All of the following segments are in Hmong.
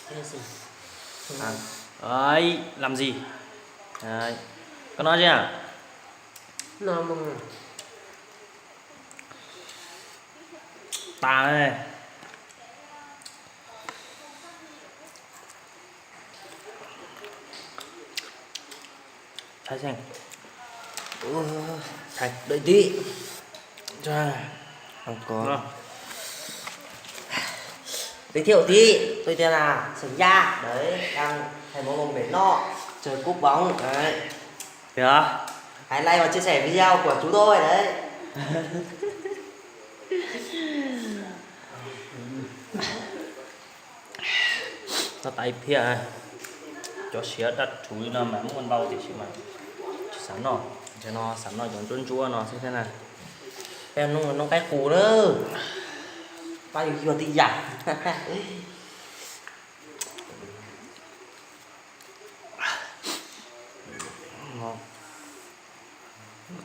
Ê, làm gì? Đấy. Có nói chứ à? No mong. Tà này. Thái Thành. Ơ, Thành, đợi tí. Cho. Không có. Rồi. Giới thiệu tí, tôi tên là Sửng Gia. Đấy, đang thầy mong mong để nó chơi cúp bóng. Đấy. Được. Hãy like và chia sẻ video của chúng tôi đấy. Tau tas ib phiab, cov siav daj rhuv li no mas muaj ntau tiam sis mas tsis xav noj, no xav noj cov ntsuab ntsuab no xwb thiab na. Peb noj qaib qus na, pab yuag yuag tib yam.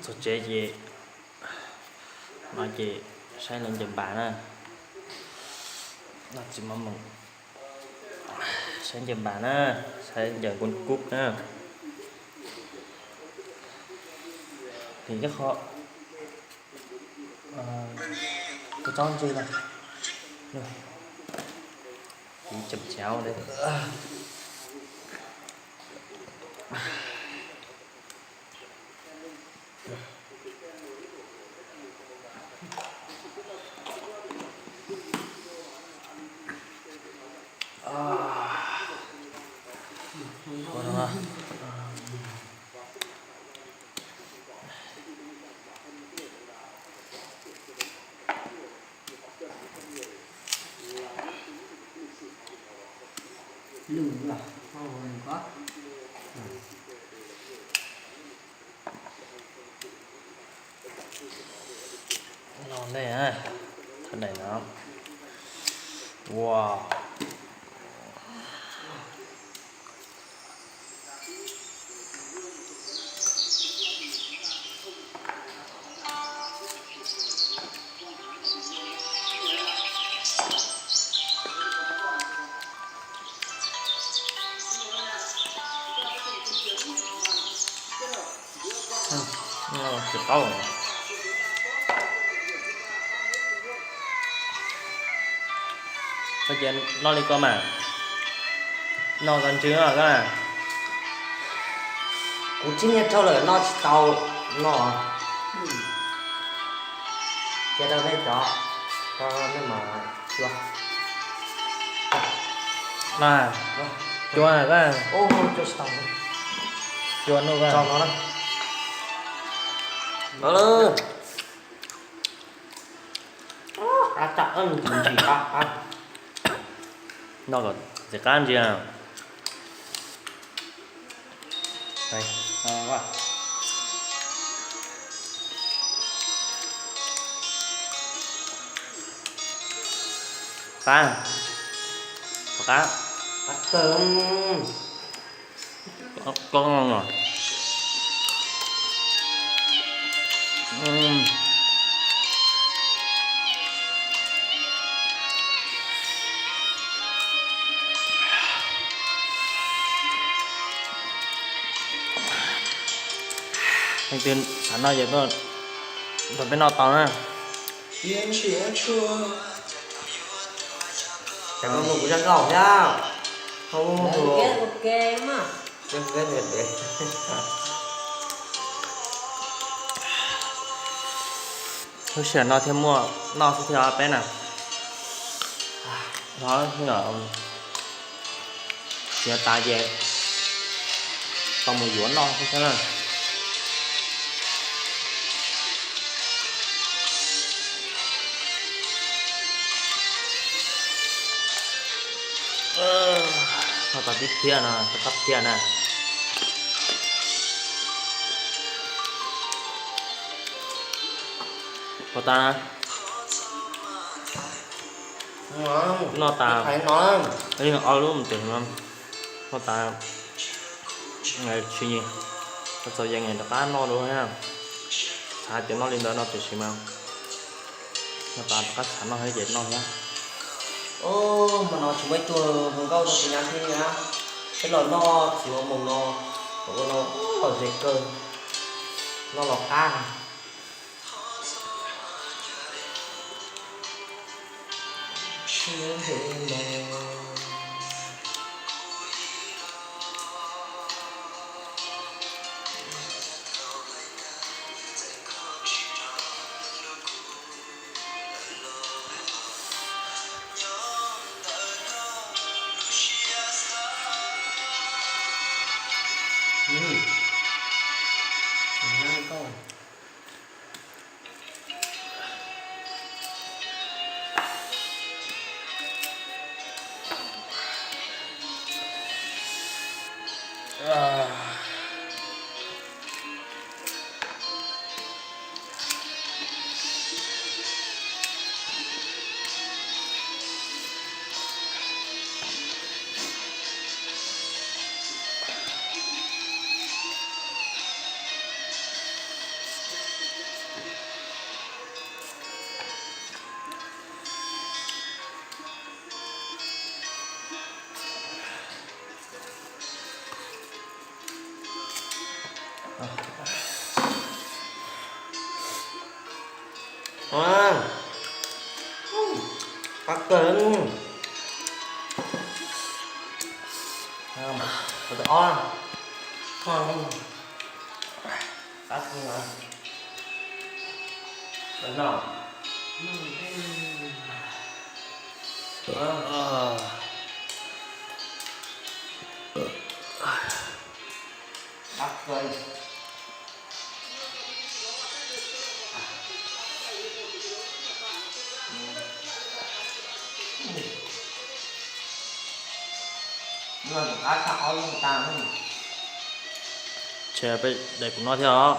Txog tsev ces no ces saib lawv ncaws npas na. No tsis muaj mus saib ncaws npas na, saib ncaws kub kub na. Thì cái kho, ờ, cái chó trên này. Nó, chỉ chậm chéo đấy. Lwm los, hau hau nws ko. No ne, thawj daim no. Wow. Tsis paub. Koj cia noj li koj mas. Noj koj ntswg koj. Kuv tsis niaj rau lawm, noj tsis tau no. Cia rau nej cov, nej mas cua. Cua koj. Cua tsis tau. Cua nuj koj. Tso no na. Noj kom txiv qab ntsia. Qab, qab, qab kawg. Koj, koj, leej twg xav noj ces tuaj nrog peb noj tau na. Cov no mus kuv zaj nkauj thiab. Lub sij hawm no thiaj muaj noj xwb thiab peb na. Hnov xwb os, yuav tas ces tau mus yuav noj xwb thiab na. Noj tas tib phiab no, rov qab phiab na. Puas tas? Noj tas, ob lub mus tes no, noj tas tsis, txog yav rov qab noj dua thiab. Xav hais tias noj li ntawd no tiam sis mas noj tas rov qab xav noj thiab ces noj thiab. Hmo no tsis muaj ib tug hluas nkauj nrog kuv nyab thiab na. Peb los noj txiv ua moos no, ua no lom zem kawg, noj los qab. Qab kawg. Qab kawg. Ces peb daim kuv no thiab os.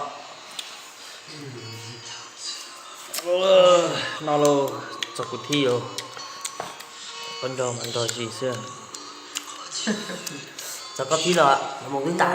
No lauj, txog kuv thib lauj. Koj nrog mas nrog zis xwb. Txog koj thib los mus twb tas.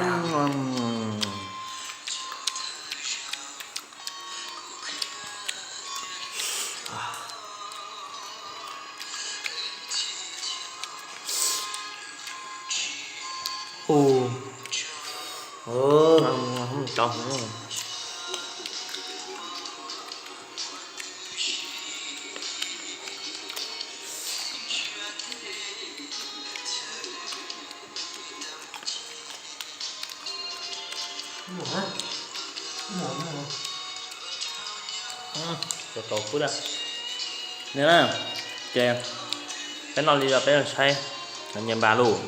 Tau tau xwb na. Ces peb noj li los peb saib, nyias npaj lauj.